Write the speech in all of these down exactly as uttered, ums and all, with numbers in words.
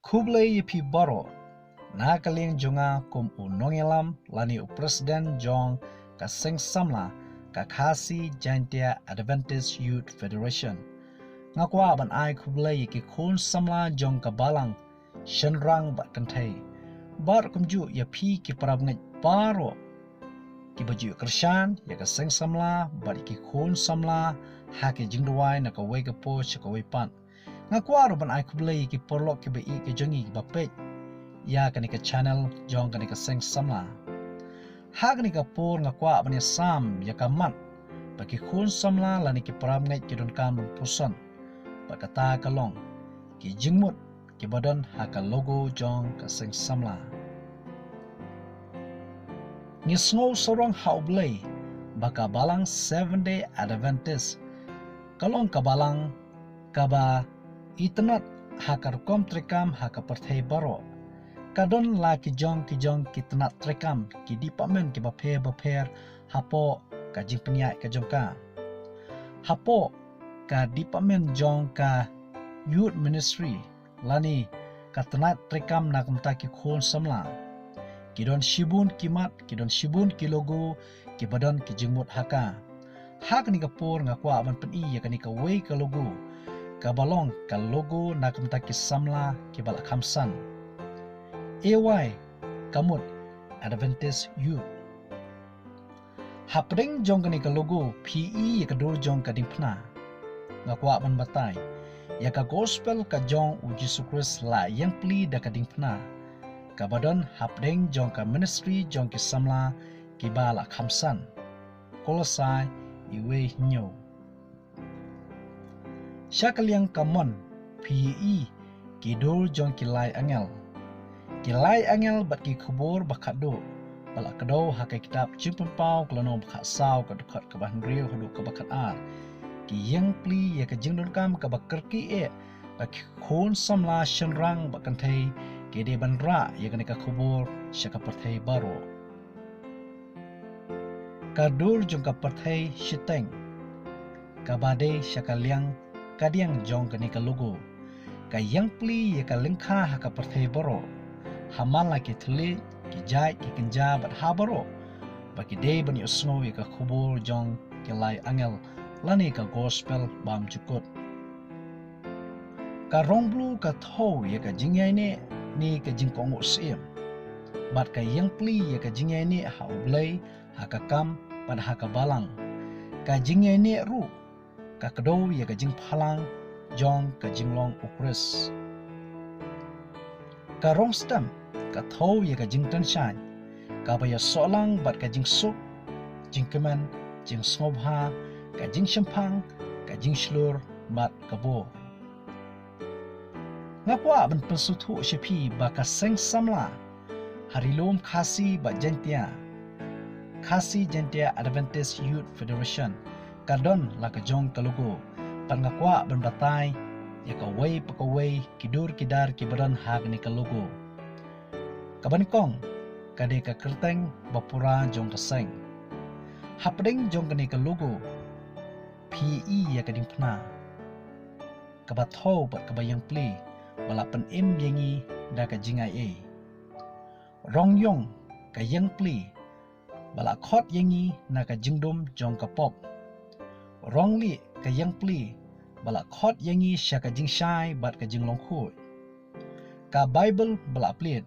Khublei ïa phi baroh. Na ka liang jong nga kum u nongïalam lane u president jong ka seng samla ka Khasi Jaintia Adventist Youth Federation, nga kwah ban ai khublei ïa ki khun samla jong ka balang shynrang bad kynthei, bad kumjuh ïa phi ki parabangeit baroh kiba ju kyrshan ïa ka seng samla bad ïa ki khun samla ha ki jingduwai na kawei ka por sha kawei pat. Nga kwah ruh ban ai khublei ïa ki paralok kiba ïeit ki jong ngi kiba peit ïa kane ka channel jong kane ka seng samla. Ha kane ka por nga kwah ban ïasam ïa ka mat ba ki khun samla lane ki parabangeit ki donkam ban pyrshang, bad kata ka long ki jingmut kiba don ha ka logo jong ka seng samla. Ngi sngew sarong ha U Blei ba ka balang Seventh Day Adventist ka long ka balang kaba itynnad ha ka rukom treikam ha ka pyrthei baroh. Ka don la ki jong ki jong ki tnat treikam, ki department kiba pher bapher hapoh ka jingpynïaid ka jong ka. Hapoh ka department jong ka youth ministry lane ka tnat treikam na ka bynta ki khun samla, ki don shibun ki mat, ki don shibun ki logo kiba don ki jingmut ha ka. Ha kane ka por nga kwah ban pyni ïa kane kawei ka logo kaba long ka logo na ka bynta ki samla kiba la kham san. A Y ka mut Adventist Youth. Hapdeng jong kane ka logo phi ïohi ïa ka dur jong ka diengphna. Nga kwah ban batai ïa ka gospel ka jong U Jisu Khrist la ïeng plie da ka diengphna, kaba don hapdeng jong ka ministry jong ki samla kiba la kham san. Kolosai wei hynñiew. Sha ka liang kamon phi ïohi ki dur jong ki lai angel. Ki lai angel bad ki khubor ba khatduh ba la kdew ha ka kitab Jingpynpaw ka lynnong ba khatsaw ka dkhot kaba hynriew haduh kaba khatar, ki ïeng plie ïa ka jingdonkam kaba kyrkieh ba ki khun samla shynrang bad kynthei ki dei ban rah ïa kane ka khubor sha ka pyrthei baroh. Ka dur jong ka pyrthei shiteng kaba dei sha ka liang kadiang jong kane ka logo ka ïeng plie ïa ka lyngkha ha ka pyrthei baroh, ha man la ki thylliej, ki jait, ki kynja bad ha baroh ba ki dei ban ïohsngew ïa ka khubor jong ki lai angel lane ka gospel bymjukut. Ka rong blue ka thew ïa ka jingïaineh ne ka jingkohnguh syiem, bad ka ïeng plie ïa ka jingïaineh ha U Blei, ha ka kam bad ha ka balang. Ka jingïaineh ruh ka kdew ïa ka jingphalang jong ka jinglong U Khrist. Ka rong stem ka thew ïa ka jingtynshaiñ kaba ïasoh lang bad ka jingsuk, jingkmen, jingsngewbha, ka jingshemphang, ka jingshlur bad ka bor. Nga kwah ban pynsngewthuh sha phi ba ka seng samla ha ri lum Khasi bad Jaintia, Khasi Jaintia Adventist Youth Federation, ka don la ka jong ka logo. Bad nga kwah ban batai ïa kawei pa kawei ki dur ki dar kiba don ha kane ka logo. Kaba nyngkong ka dei ka kyrteng bapura jong ka seng. Hapdeng jong kane ka logo phi ïohi ïa ka diengphna kaba thew bad kaba ïeng plie ba la pynim ïa ngi da ka jingaiei. Rong ïong ka ïeng plie ba la khot ïa ngi na ka jingdum jong ka pop. Rong lieh ka ïeng plie ba la khot ïa ngi sha ka jingshai bad ka jinglong khuid. Ka Baibl ba la plied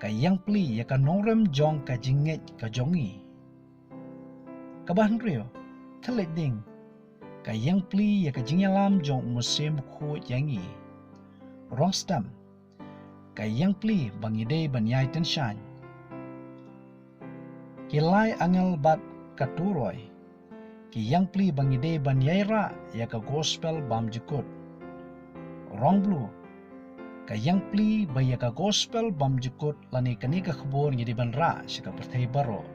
ka ïeng plie ïa ka nongrim jong ka jingngeit ka jong ngi. Kaba hynriew, thylliej ding ka ïeng plie ïa ka jingïalam jong U Mynsiem Bakhuid ïa ngi. Rong stem ka ïeng plie ba ngi dei ban ïai tynshaiñ. Ki lai angel bad ka turoi ki ïeng plie ba ngi dei ban ïai rah ïa ka gospel bymjukut. Rong blue ka ïeng plie ba ïa ka gospel bymjukut lane kane ka khubor ngi dei ban rah sha ka pyrthei baroh.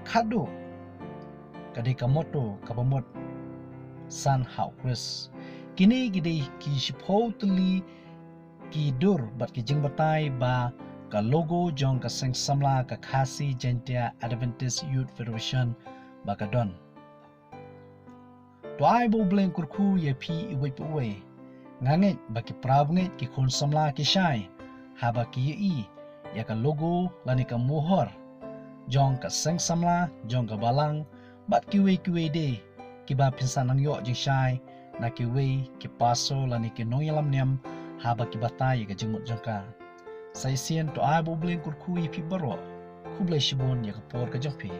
Khatduh ka dei ka motto kaba mut San ha U Khrist. Kine ki dei ki shiphew tylli ki dur bad ki jingbatai ba ka logo jong ka seng samla ka Khasi Jaintia Adventist Youth Federation ba ka don. To ai ba U Blei un kyrkhu ïa phi iwei pa iwei. Nga ngeit ba ki para bangeit ki khun samla ki shai haba ki ïohi ïa ka logo lane ka mohor jong ka seng samla jong ka balang bad kiwei kiwei de kiba phin sa nang ïoh jingshai na kiwei ki pastor lane ki nongïalam niam haba ki batai ïa ka jingmut jong ka. Sa shisien to ai ba U Blei un kyrkhu ïa phi baroh. Khublei shibun ïa ka por ka jong phi.